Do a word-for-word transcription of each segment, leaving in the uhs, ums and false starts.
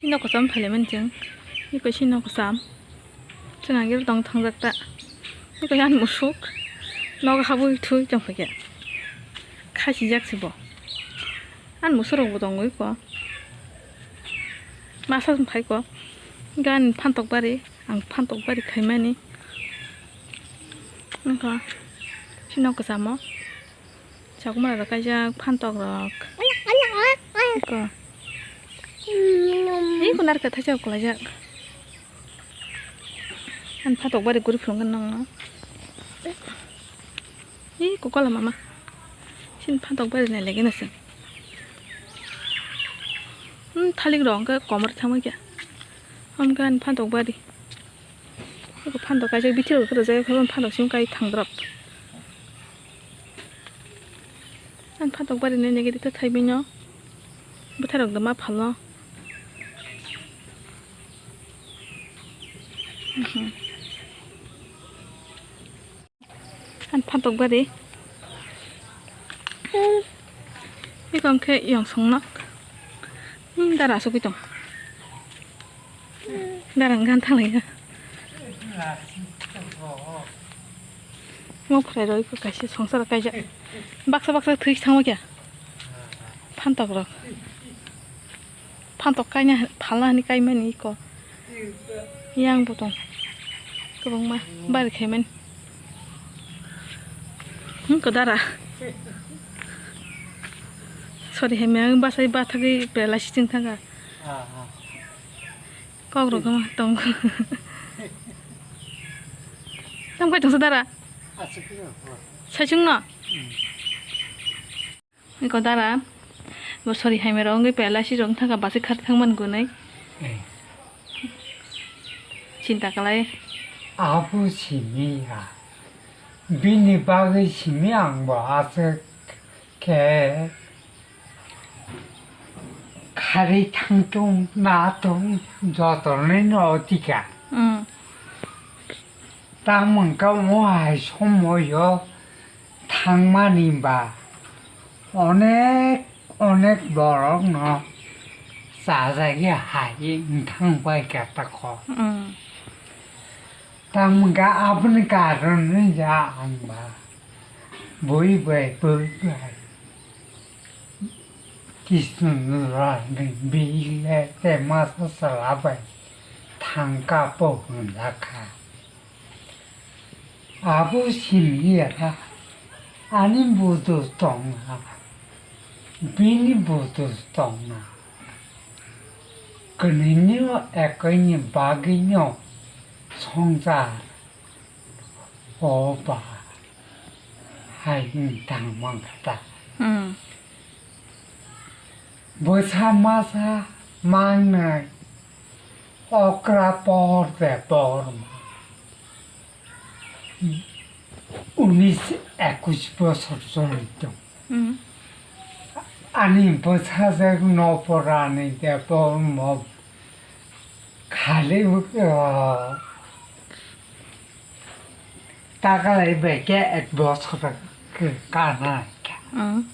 Sino kwcham phailaimani chwng. Iko sino kwcham. Chwng agir tong thangjak ta. Iko yan musuk. Nogo habwi thui tong phaikhe. Khasijak se bo. An musurok bo tongo iko. Masa phai ko. Gan phantok bari. Ang phantok bari khaimani. Wngkha. Sino kwchamo. Chakma rok kaijak phantok rok. Iko. Iko narikha thaisa kulaijak. An phantok bari guri phulung nang no. Iko kola mama. Sin phantok bari nai lagi nasi. Hmm, thalik rok hwnkhe komor thangma kya. Hamkhe an phantok bari. Iko phantok kaijak bithi rok rwjak khe phantok simi kai thangdrop. Ang phantok bari nai nai gidi ta thaibino. Bwtharok da ma phalo. Mhm. Ang phantok bari. Iko hwnkhe yong song nok. Hmm, dara asugwi tong. Dara hwnkhe ang thang lai kha. Mo phwrai rw iko kaisa songsar kaijak. Baksa baksa thwi thangma kya. Phantok rok. Phantok kaina phalna hwnwi kaimani iko. Yang bo tong. Kwbangma bari khaimani. Hmm, ko dara. Sorry, hai miyang basai bathagwi pela siting thangkha. Kok rok ma tong. Tam kai tongsa dara? Aswk no. Saichung no? Hmm. Iko dara, bo sorry hai mero wngwi pela si rok thangkha basai khar thangman gunai. Eh. Chinta kalai. Abo simi ya. Bini bagwi simi ang bo aswk khe. Khari thangtung natung jotonwi no tika. Mm. Tamung ka mo hai somoyo thangmani ba onek onek borok no chajagwi hai wngthang bai kha tako. Mm. Tamung ka aboni karon wngya ang ba bui bai bui bai. Kisnurani bile te masa salabai thangka po hwnlakha. Abo simliya ani budu tongna, bini budu tongna. Kwnwini ekoini bagwino songchar o ba. Hai wng tang mankha ta. Hmm. Bwsa masa mangnai okra pohor de pohor ma. Unis ekus bosor choli tong. Hmm. Ani bwsajwk no porani de pohor mo khali, ah, Takalai bai khe ek bosor kana khe. Mm.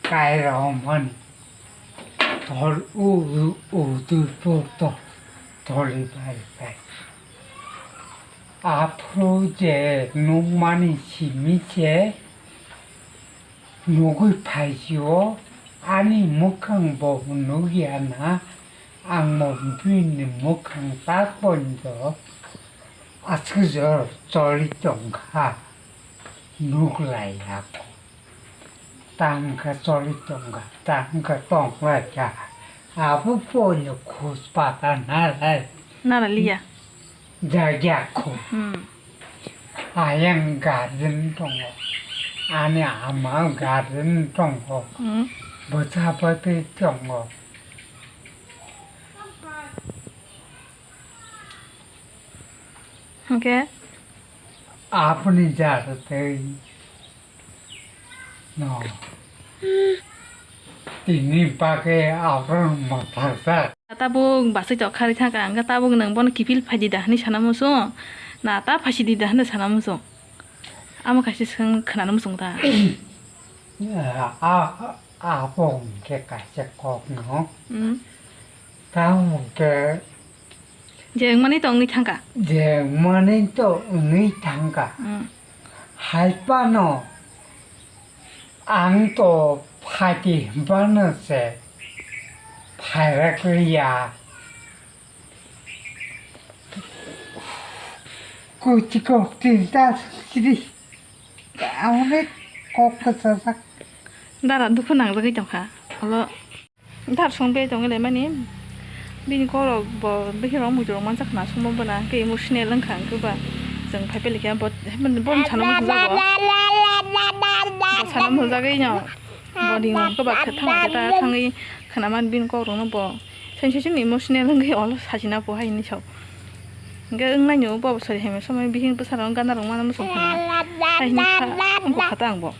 Kairok mani. Tol u, u, u, tu, pu, to, toli bai bai. Aphuru je nukmani simi se nugui phaisio, ani mukhang bo nukya na, ang bo bini mukhang tak poito. Aswk jor choli tongkha, nuklai ya kho. Tangkha choli tongkha, tangkha tonglai kha. Abo poino khus pata nalai. Nara liya. Jagya kho. Hmm. Ayang garden tongo. Ani ama garden tongo. Hmm. Bwsa bwtwi tongo. Hwnkhe? Apni jar tei no. Tini bagwi aphuru mwthakjak. Tabuk basai tok khari thangkha, hwnkhe tabuk nwng bono kiphil phaidi da hwnwi sana muchung? Na ta phaisidi da hwnwi sana muchung? Amo kaisa swng khwnana muchung ta. A, a, abo hwnkhe kaisa kokno. Hmm. Tamo khe je wngmani to wngwi thangkha. Je wngmani to wngwi thangkha. Mm. Hai phano ang to phaidi hwnphano se phairakliya. Kuchi kok tinta sidi. Amone kok kwchajak. Dara dukhu nangjagwi tongkha. Olo dar song be tongwi laimani. Bini kok rok bo bihirok muitu rok manjak khna songbo bwna khe emotional wngkha hwnkhe ba chwng phai pailikya bo bo sana muchungjago. Bo sana muchungjago ino. Boni mung kwbak khe thangma khe ta thangwi khwnaman bini kokrokno bo sensation emotional wngwi olo sajina bo hai hinwi sao. Hwnkhe wngnaino bo sori hamya somoi bihik bwsarok gana rok mano muchung khwna hai hinwi kha wngkha ta ang bo.